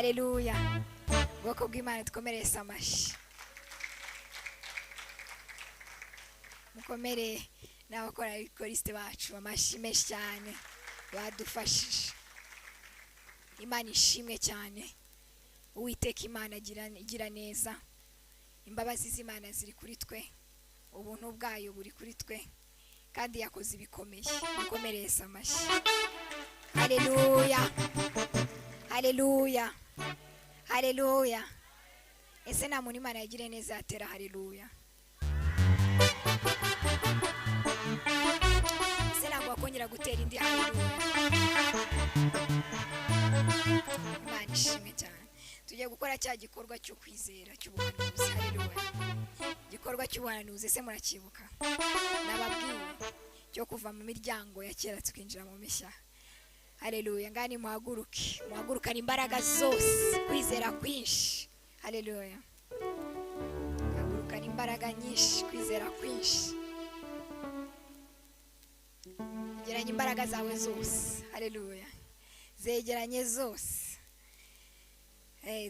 Haleluya. Ubwoko bw'Imana dukomerese amashyi. Mukomere n'abakora koriste bacu amashyi menshi cyane badufashije. Imana ishimwe cyane. Uwiteka Imana igira neza. Imbabazi z'Imana ziri kuri twe, ubuntu bwayo buri kuri twe, kandi yakoze ibikomeye. Mukomerese amashyi. Haleluya. Haleluya. Haleluya. Ese nta muntu Imana yagiriye neza yatera haleluya? Ese ntabwo wakongera gutera indi haleluya? Imana ishimwe cyane. Tugiye gukora cya gikorwa cyo kwizera cy'ubuhanuzi. Haleluya. Igikorwa cy'ubuhanuzi ese murakibuka? Nababwiye cyo kuva mu miryango ya kera tukinjira mu mishya. Haleluya. Ngani muhaguruke, muhagurukane imbaraga zose, kwizera kwinshi. Haleluya. Hagurukane imbaraga nyinshi, kwizera kwinshi. Geranya imbaraga zawe zose. Haleluya. Zegeranye zose.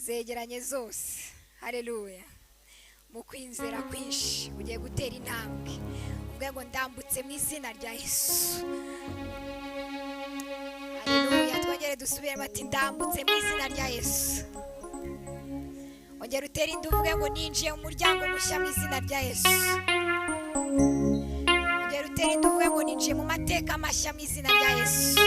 Zegeranye zose. Haleluya. Mu kwizera kwinshi ugiye gutera intambwe. Uvuge ngo ndambutse mu izina rya Yesu. Haleluya. Twongere dusubiremo ati ndambutse mu izina rya Yesu. Ongera utere indi uvuge ngo ninjiye mu muryango mushya mu izina rya Yesu. Ongera utere indi uvuge ngo ninjiye mu mateka mashya mu izina rya Yesu.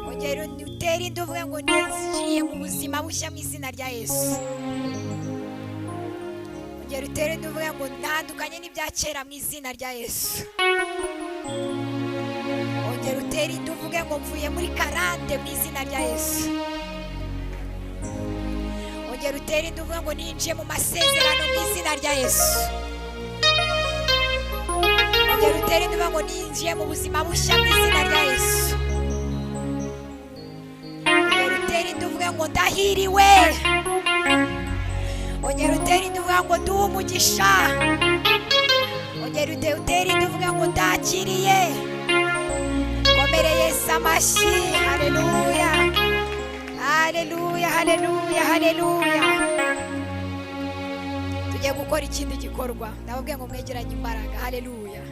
Ongera utere indi uvuge ngo ninjiye mu buzima bushya mu izina rya Yesu. Ongera utere indi uvuge ngo ntandukanye n'ibya kera mu izina rya Yesu. Ongera utere indi uvuge ngo mvuye muri karande mu izina rya Yesu. Ongera utere indi uvuge ngo ninjiye mu masezerano mu izina rya Yesu. Ongera utere indi uvuge ngo ninjiye mu buzima bushya mu izina rya Yesu. Ongera utere indi uvuge ngo ndahiriwe. Ongera utere indi uvuge ngo ndi umugisha. Ongera utere indi uvuge ngo ndakiriye. Komere Yesu amashyi. Haleluya. Haleluya, haleluya, haleluya. Tugiye gukora ikindi gikorwa. Ndababwiye ngo mwegeranye imbaraga. Haleluya.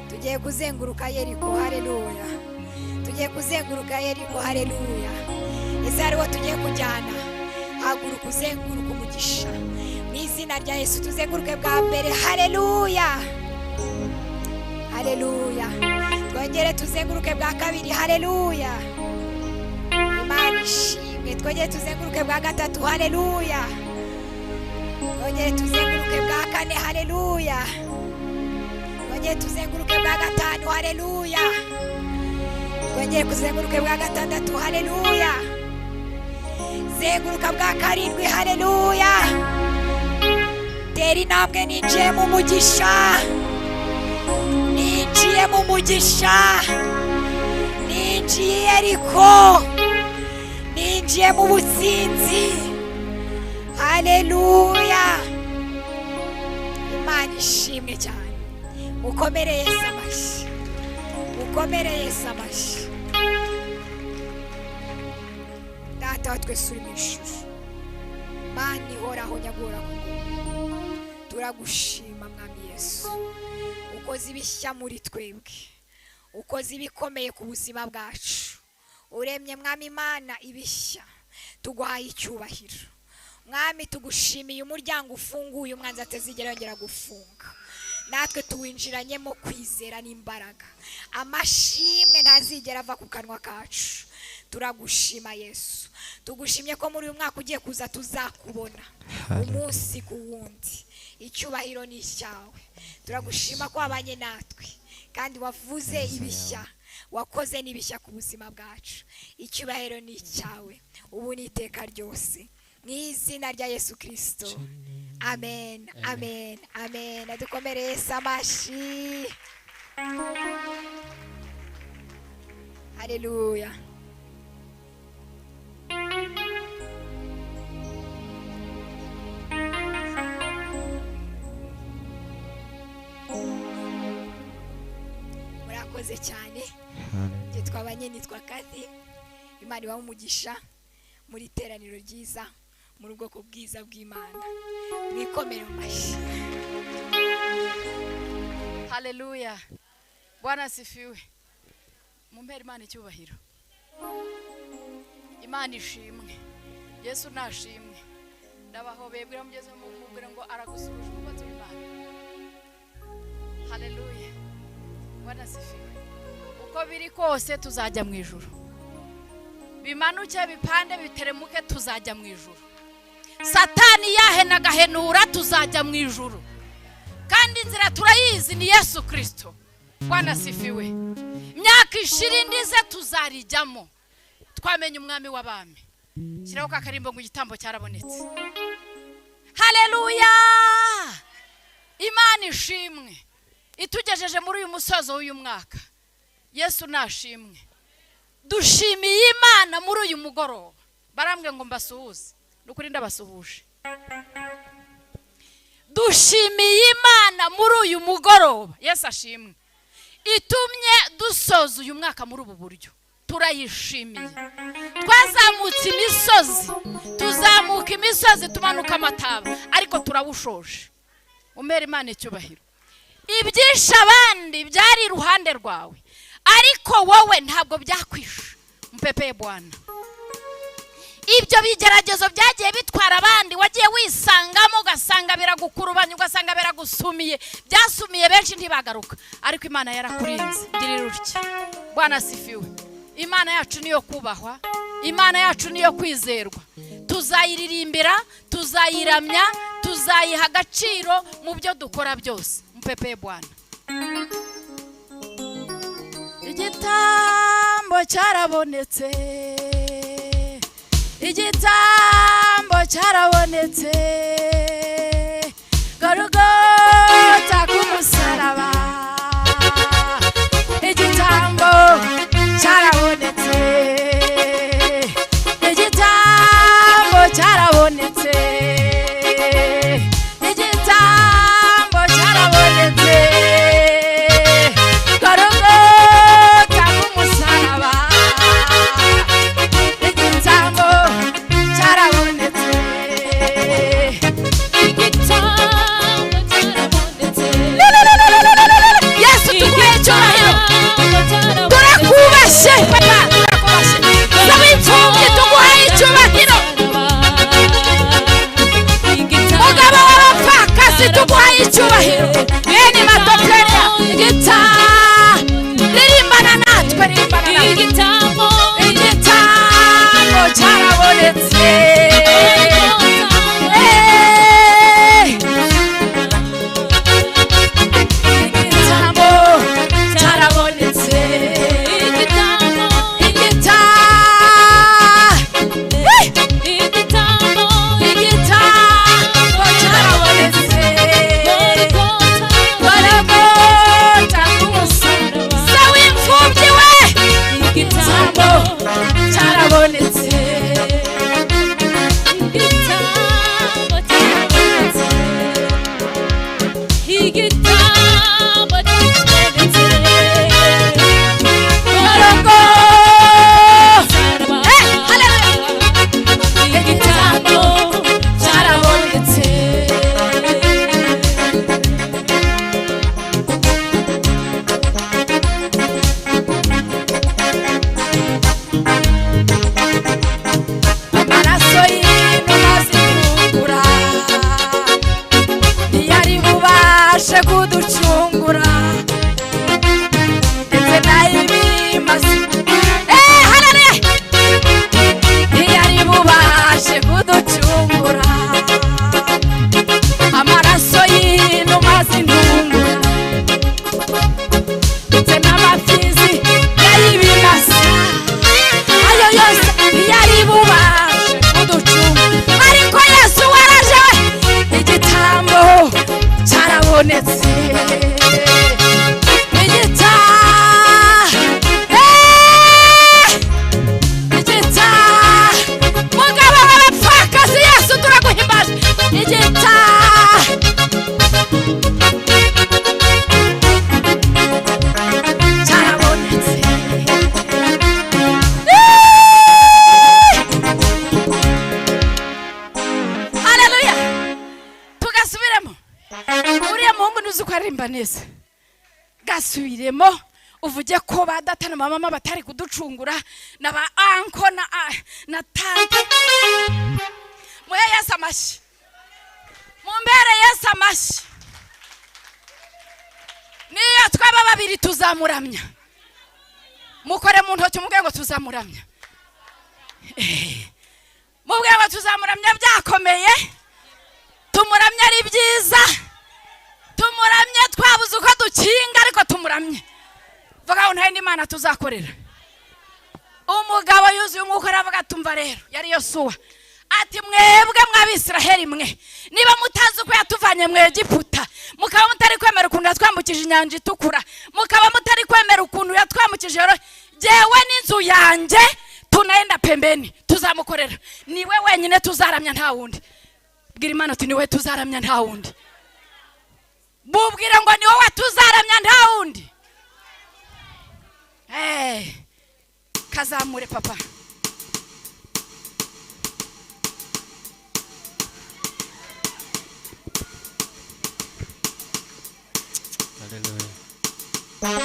Tugiye kuzenguruka Yeriko. Haleluya. Tugiye kuzenguruka Yeriko. Haleluya. Ese hariho tugiye kujyana? Haguruka uzenguruka umugisha mu izina rya Yesu. Tuzenguruke bwa mbere. Haleluya. Haleluya. Twongere tuzenguruke bwa kabiri. Haleluya. Imana ishimwe. Twongere tuzenguruke bwa gatatu. Haleluya. Twongere tuzenguruke bwa kane. Haleluya. Twongere tuzenguruke bwa gatanu. Haleluya. Twongere kuzenguruke bwa gatandatu. Haleluya. Zenguruka bwa karindwi. Haleluya. Tera intambwe ninjiye mu mugisha. Ninjiye mu mugisha. Ninjiye Yeriko. Ninjiye mu butsinzi. Haleluya. Imana ishimwe cyane. Mukomere Yesu amashyi. Mukomere Yesu amashyi. Data wa twese uri mu ijuru, Mana ihoraho nyagora ku ngoma, turagushima Mwami Yesu. Ukoze ibishya muri twebwe, ukoze ibikomeye ku buzima bwacu. Uremye Mwami Imana ibishya, tuguhaye icyubahiro. Mwami tugushimiye umuryango ufunguye umwanzi atazigera yongera gufunga. Natwe tuwinjiranyemo kwizera n'imbaraga. Amashimwe ntazigera ava ku kanwa kacu. Turagushima Yesu. Tugushimye ko muri uyu mwaka ugiye kuza tuzakubona umunsi ku wundi. Icyubahiro ni icyawe. Turagushima ko wabanye natwe kandi wavuze ibishya, wakoze n'ibishya ku buzima bwacu. Icyubahiro ni icyawe ubu n'iteka ryose, mu izina rya Yesu Kristo. Amen, amen, amen. Dukomere Yesu amashyi. Haleluya. Murakoze cyane. Njye twabanye nitwa Kathy. Imana ibahe umugisha. Muri iteraniro ryiza, muri ubwoko bwiza bw'Imana, mwikomere mu mashyi. Haleluya, Bwana asifiwe. Mumpere Imana icyubahiro. Imana ishimwe, Yesu nashimwe. Ndabahobeye, bwira mugeze mubwire ngo aragusuhuje umukozi w'Imana. Haleluya, Bwana asifiwe. Uko biri kose tuzajya mu ijuru, bimanuke, bipande, biteremuke, tuzajya mu ijuru. Satani yahena agahenura, tuzajya mu ijuru. Kandi inzira turayizi, ni Yesu Kirisito. Bwana asifiwe. Imyaka ishira indi ize, tuzarijyamo, twamenye umwami w'abami. Shyiraho ka karimbo ngo igitambo cyarabonetse. Haleluya, Imana ishimwe itugejeje muri uyu musozo w'uyu mwaka. Yesu nashimwe. Dushimiye Imana muri uyu mugoroba. Barambwe ngo mbasuhuze, ni ukuri ndabasuhuje. Dushimiye Imana muri uyu mugoroba, Yesu ashimwe, itumye dusoza uyu mwaka muri ubu buryo. Turayishimiye. Twazamutse imisozi, tuzamuka imisozi, tumanuka amataba, ariko turawushoje. Umere Imana icyubahiro. Ibyishe abandi byari iruhande rwawe, ariko wowe ntabwo byakwishe. Mpepeye Bwana. Ibyo bigeragezo byagiye bitwara abandi, wagiye wisangamo, ugasanga biragukurubanya, ugasanga biragusumiye. Byasumiye benshi ntibagaruka, ariko Imana yarakurinze. Girira utya. Bwana asifiwe. Imana yacu niyo kubahwa, Imana yacu niyo kwizerwa. Tuzayiririmbira, tuzayiramya, tuzayiha agaciro mu byo dukora byose. Mpepeye Bwana. Igitambo cyarabonetse, igitambo cyarabonetse, Gorogota ku musaraba. Igitambo cyarabonetse, igitambo cyarabonetse, igitambo cyarabonetse, Gorogota ku musaraba. Igitambo cyarabonetse. Igitambo cyarabonetse. Yesu, tuguhe icyubahiro, turakubashye Papa. Bimeze gasubiremo, uvuge ko ba data na mama batari kuducungura, na ba uncle na tante. Muhe Yesu amashyi, mumbere Yesu amashyi. Niyo twaba babiri tuzamuramya. Mukore mu ntoki, mubwire ngo tuzamuramya. Mubwire ngo tuzamuramya byakomeye, tumuramye ari byiza, tumuramye twabuze uko dukinga, ariko tumuramye. Vuga ngo nta yindi mana tuzakorera. Umugabo yuzuye umwuka aravuga, tumva rero, yari Yosuwa, ati: "Mwebwe mw'Abisiraheli mwe, niba mutazi uko yatuvanye mu Egiputa, mukaba mutari kwemera ukuntu yatwambukije Inyanja Itukura, mukaba mutari kwemera ukuntu yatwambukije jyewe n'inzu yanjye tunaenda pembeni, tuzamukorera. Niwe wenyine tuzaramya, nta wundi." Bwira Imana uti: "Niwe tuzaramya, nta wundi." Mubwire ngo ni wowe tuzaramya, nta wundi. Kazamure papa. Hallelujah.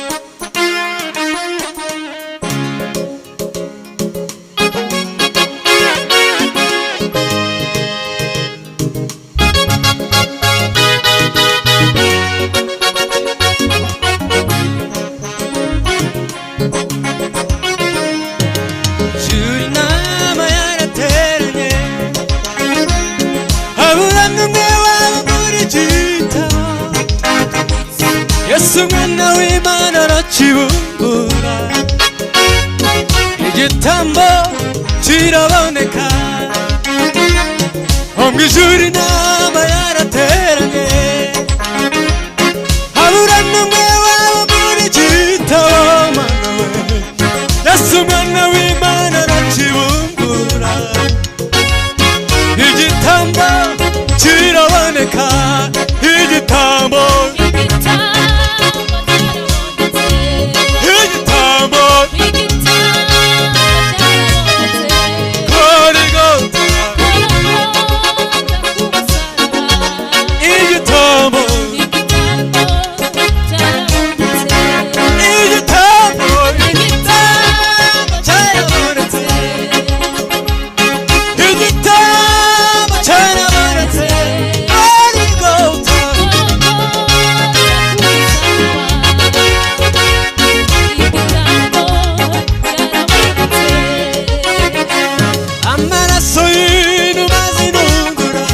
Juru inama yarateranye, habura n'umwe waba muri gitabo. Yesu umwana w'Imana arakibumbura, igitambo kiraboneka. Ho mu ijuru inama yarateranye, habura n'umwe waba muri gitabo. Mana we, Yesu umwana w'Imana arakibumbura, igitambo kiraboneka, igitambo, Igitambo cyarabonetse. Igitambo. Igitambo cyarabonetse. Gorigota. Gorogota ku musaraba. Igitambo. Igitambo cyarabonetse. Igitambo. Igitambo cyarabonetse. Igitambo cyarabonetse, Gorigota. Gorogota ku musaraba. Igitambo cyarabonetse. Amaraso y'inuma zinungura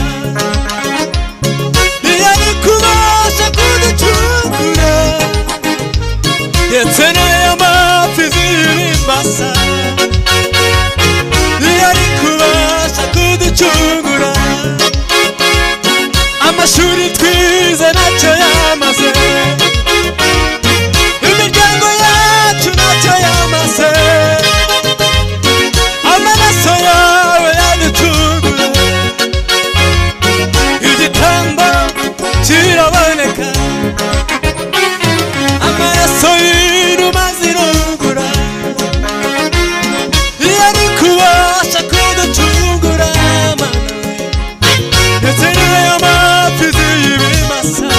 ntiyari kubasha kuducungura, ndetse n'aya mafi z'ibimbasa ntiyari kubasha kuducungura. Amashuri twize ntacyo yamaze, imiryango yacu ntacyo yamaze, amaraso yawe yaducungura. Igitambo kiraboneka, amaraso y'inuma zirungura yari kubasha kuducungura. Mana we, ndetse n'ayo mafi z'ibimasa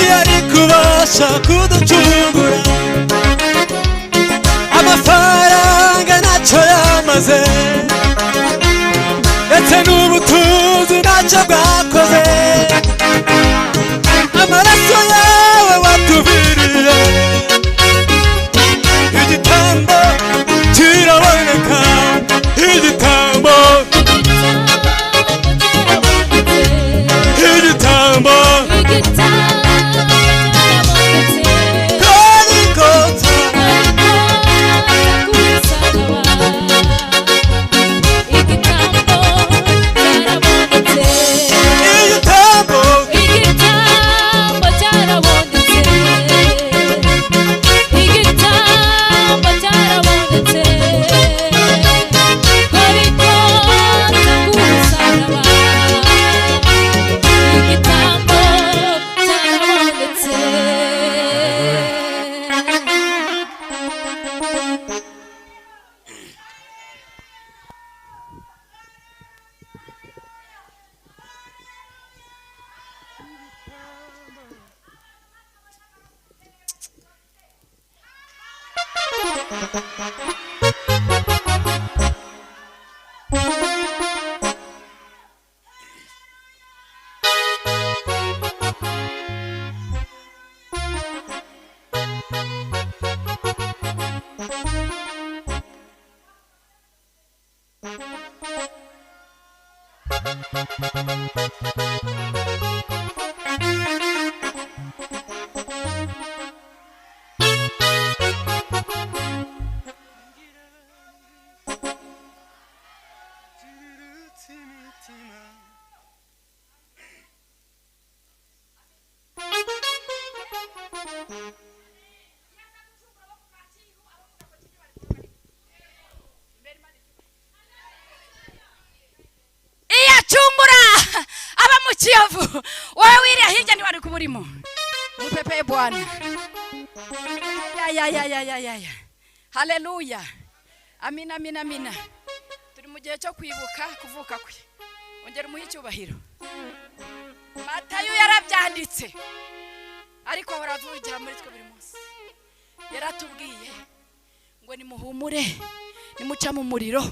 yari kubasha kuducungura. Amafaranga ntacyo yamaze, ndetse n'ubutunzi ntacyo bwakoze, amaraso yawe watuviriye. Igitambo kiraboneka, igitambo. Igitambo cyarabonetse. Igitambo. Igitambo cyarabonetse. Gorigota. Gorogota ku musaraba. Igitambo cyarabonetse. Igitambo. Igitambo. Iyo acungura aba mu Kiyovu, wowe wiriya hirya ntiwari kuba urimo. Mupepeye Bwana. Ya ya ya ya ya ya ya. Haleluya. Amina, amina, amina. Turi mu gihe cyo kwibuka kuvuka kwe. Ongera umuhe icyubahiro. Matayo yarabyanditse, ariko ahora avugira muri twe buri munsi. Yaratubwiye ngo nimuhumure, nimuca mu muriro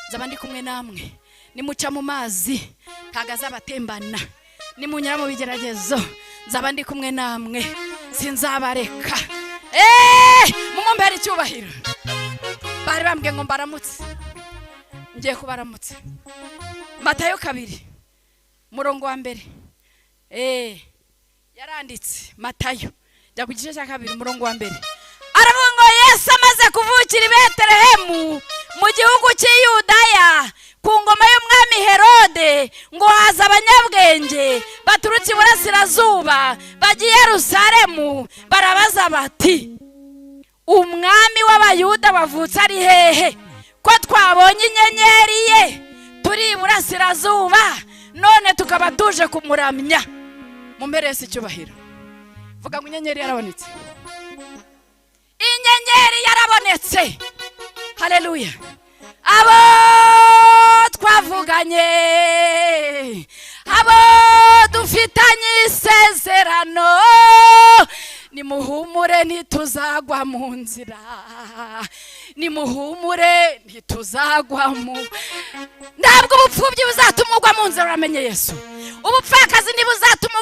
nzaba ndi kumwe namwe, nimuca mu mazi ntago azabatembana, nimunyura mu bigeragezo nzaba ndi kumwe namwe, sinzabareka. Mumumpere icyubahiro. Bari bambwiye ngo mbaramutse, ngiye kubaramutsa. Matayo 2 murongo wa 1. Yaranditse Matayo jya ku gice cya 2 umurongo wa 1. Aravuga ngo Yesu amaze kuvukira i Betelehemu mu gihugu cy'i Yudaya ku ngoma y'umwami Herode, ngo haza abanyabwenge baturutse iburasirazuba bajya i Yerusalemu, barabaza bati umwami w'Abayuda wavutse ari hehe, ko twabonye inyenyeri ye turi iburasirazuba none tukaba tuje kumuramya. Mumpere Yesu icyubahiro. Vuga ngo inyenyeri yarabonetse. Inyenyeri yarabonetse. Haleluya. Abo twavuganye, abo dufitanye isezerano, nimuhumure ntituzagwa mu nzira, nimuhumure ntituzagwa mu. Ntabwo ubupfubyi buzatuma ugwa mu nzira uramenye Yesu. Ubupfakazi ntibuzatuma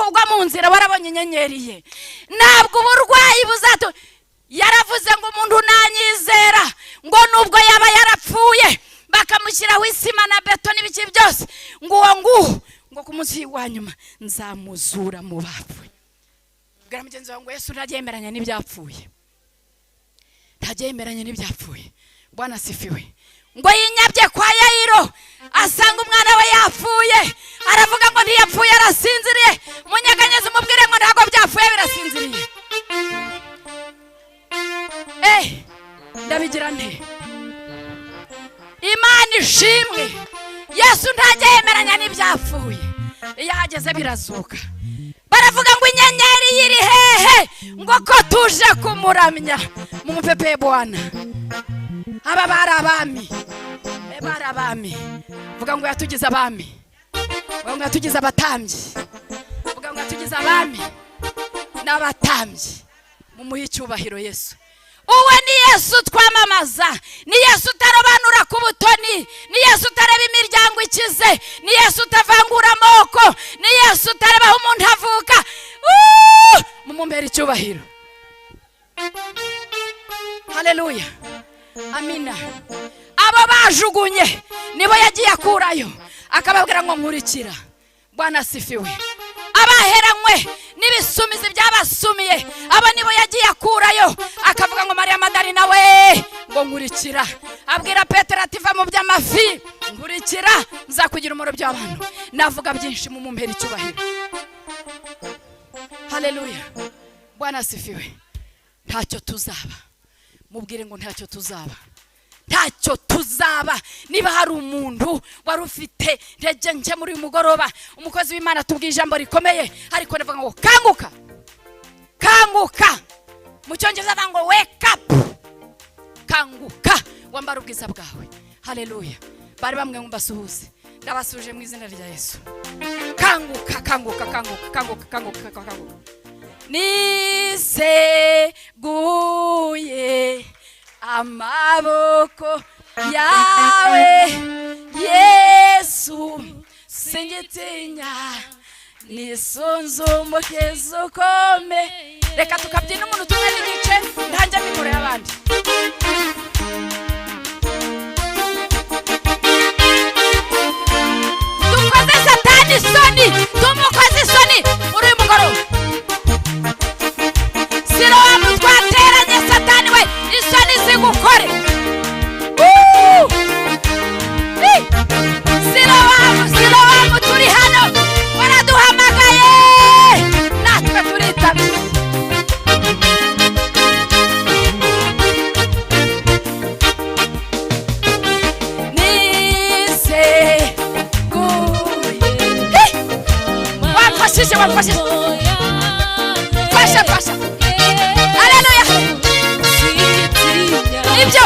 ugwa mu nzira warabonye inyenyeri ye. Ntabwo uburwayi buzatuma. Yaravuze ngo umuntu nanyizera, ngo nubwo yaba yarapfuye bakamushyiraho isima na beto n'ibiki byose, ngo uwo nguwo ngo ku munsi wa nyuma nzamuzura mu bapfuye. Bwira mugenzi wawe ngo Yesu ntaryemeranya n'ibyapfuye, ntaryemeranya n'ibyapfuye. Bwana asifiwe. Ngo yinyabye kwa Yayiro asanga umwana we yapfuye, aravuga ngo ntiyapfuye arasinziriye. Munyeganyeze umubwire ngo ntabwo byapfuye birasinziriye. Ndabigira nte? Imana ishimwe. Yesu ntajya yemeranya n'ibyapfuye, iyo ahageze birazuka. Baravuga ngo inyenyeri yiri hehe, ngo ko tuje kumuramya. Mumupepeye Bwana. Aba bari abami, bari abami. Vuga ngo yatugize abami, vuga ngo yatugize abatambyi, vuga ngo yatugize abami n'abatambyi. Mumuhe icyubahiro Yesu. Uwe ni Yesu twamamaza, ni Yesu utarobanura ku butoni, ni Yesu utareba imiryango ikize, ni Yesu utavangura amoko, ni Yesu utareba aho umuntu avuka. Mumumpere icyubahiro. Haleluya. Amina. Abo bajugunye nibo yagiye akurayo, akababwira ngo nkurikira. Bwana asifiwe. Abaheranywe n'ibisumizi byabasumiye, abo nibo yagiye akurayo, akavuga ngo Mariya Madarina we ngo nkurikira. Abwira Petero ati va mu by'amafi, nkurikira nzakugira umurobyi w'abantu. Navuga byinshi, mumumpere icyubahiro. Haleluya. Bwana asifiwe. Ntacyo tuzaba. Mubwire ngo ntacyo tuzaba, ntacyo tuzaba. Niba hari umuntu wari ufite intege nke muri uyu mugoroba, umukozi w'Imana tubwiye ijambo rikomeye, ariko ndavuga ngo kanguka, kanguka. Mu cyongereza bavuga ngo wake up, kanguka wambara ubwiza bwawe. Haleluya. Bari bamwe ngo mbasuhuze, ndabasuhuje mu izina rya Yesu. Kanguka, kanguka, kanguka, kanguka, kanguka, kanguka. Niseguye Amaboko yawe Yesu singitinya nisunzumukiza ukome. Reka tukabyina umuntu tumwe n'igice ntanjye mikoro y'abandi. Dukoze Satani isoni, tumukoze isoni muri uyu mugoroba. Siloamu twateranye Satani we, isoni zigukore. Siloamu, Siloamu turi hano, waraduhamagaye natwe turitabye. Niseguye. Wamfashije, wamfashije. Fasha, fasha. Haleluya. Ibyo.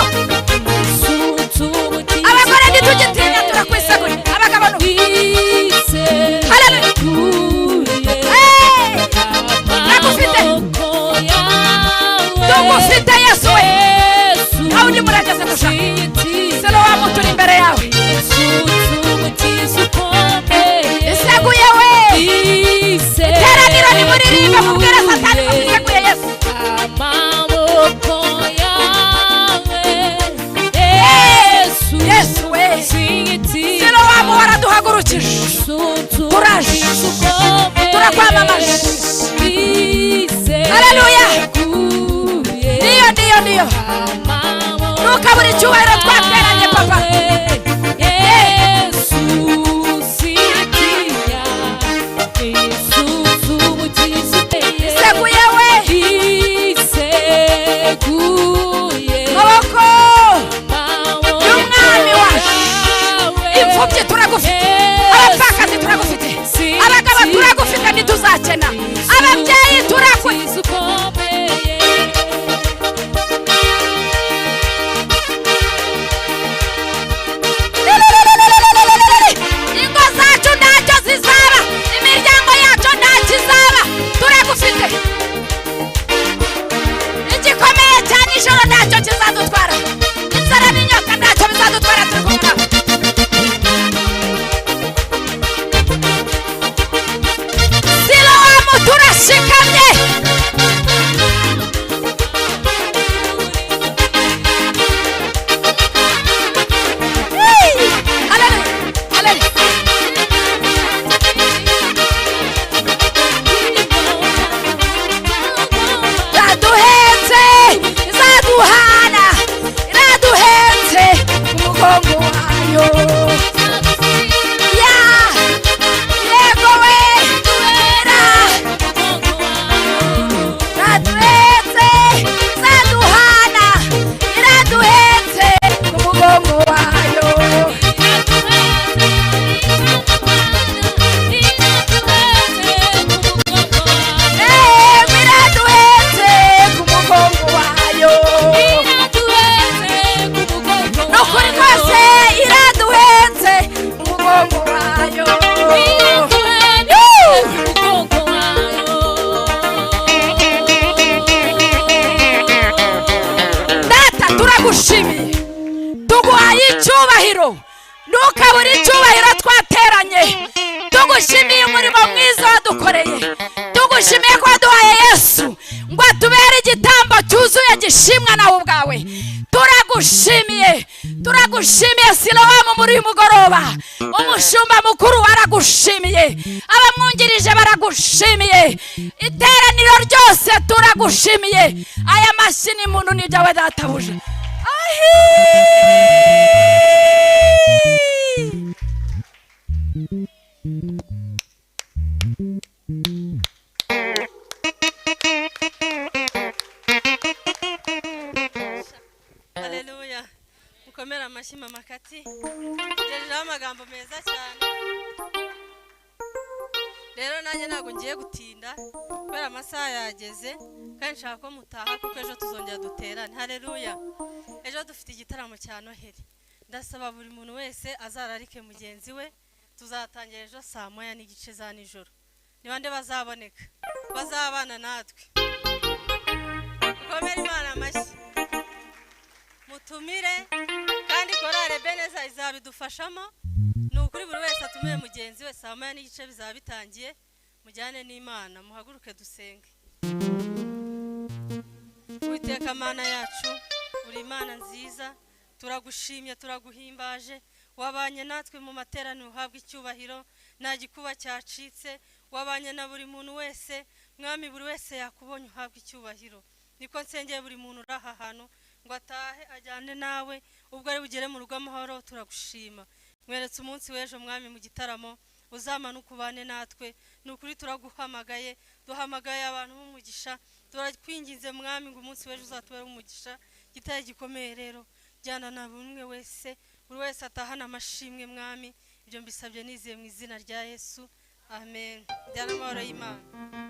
Abagore ntitugitinya, turakwiseguye. Abagabo no. Haleluya. Hey! Nagufite. Tugufite Yesu we. Nta wundi murageze dushaka. Siloamu turi imbere yawe. Iseguye we. Iteraniro nimuririmbe mubwire Satani ko mwiseguye Yesu. Amaboko yawe Yesu, Yesu we. Siloamu waraduhagurukije. Turaje. Turakwamamaje. Haleluya. Niyo, niyo, niyo. Ntukabure icyubahiro twateranye papa. Yesu sitinya, Iseguye we. Iseguye Maboko y'umwami wacu. Imfubyi turagufite, abapfakazi turagufite, abagabo turagufite, ntituzakena, ababyeyi turagufite. Ingo zacu ntacyo zizaba, imiryango yacu ntacyo izaba, turagufite. Igikomeye cya nijoro ntacyo kizadutwara, inzara n'inyota ntacyo bizadutwara, turi kumwe nawe. Siloamu turashikamye. Haleluya, haleluya. Iraduhetse, izaduhana, iraduhetse ku mugongo wayo. Ya, yego we, iraduhetse, izaduhana, iraduhetse ku mugongo wayo. Yego, iraduhetse ku mugongo wayo. Ni ukuri kose iraduhetse ku mugongo wayo. Data turagushimiye, tuguhaye icyubahiro, ntukabure icyubahiro twateranye. Tugushimiye umurimo mwiza wadukoreye, tugushimiye ko waduhaye Yesu ngo atubere igitambo cyuzuye gishimwa nawe ubwawe. Turagushimiye, turagushimiye Siloamu muri uyu mugoroba. Umushumba mukuru waragushimiye, abamwungirije baragushimiye, iteraniro ryose turagushimiye. Aya mashyi ni muntu n'ibyawe databuja. Ahi! Haleluya. Mukomere amashyi mama Kati. Tugejejeho amagambo meza cyane. Rero nanjye ntabwo ngiye gutinda kubera amasaha yageze kandi nshaka ko mutaha kuko ejo tuzongera duterane. Haleluya. Ejo dufite igitaramo cya Noheli. Ndasaba buri muntu wese azararike mugenzi we. Tuzatangira ejo saa 1:30 za nijoro. Ni bande bazaboneka? Bazabana natwe. Mukomere Imana amashyi. Mutumire kandi korale Beneza izabidufashamo. Ni ukuri buri wese atumiye mugenzi we, 1:30 bizaba bitangiye. Mujyane n'Imana, muhaguruke dusenge. Uwiteka Mana yacu, uri Imana nziza, turagushimye, turaguhimbaje. Wabanye natwe mu materaniro, uhabwa icyubahiro. Nta gikuba cyacitse, wabanye na buri muntu wese. Mwami, buri wese yakubonye, uhabwa icyubahiro. Niko nsengeye buri muntu uri aha hantu ngo atahe ajyane nawe, ubwo ari bugere mu rugo amahoro. Turagushima, mweretse umunsi w'ejo Mwami mu gitaramo, uzamanuka ubane natwe. Ni ukuri turaguhamagaye, duhamagaye abantu b'umugisha. Turakwinginze Mwami ngo umunsi w'ejo uzatubere umugisha. Gitare gikomeye rero, jyana na buri umwe wese, buri wese atahana amashimwe Mwami. Ibyo mbisabye nizeye mu izina rya Yesu, amen. Jyana amahoro y'Imana.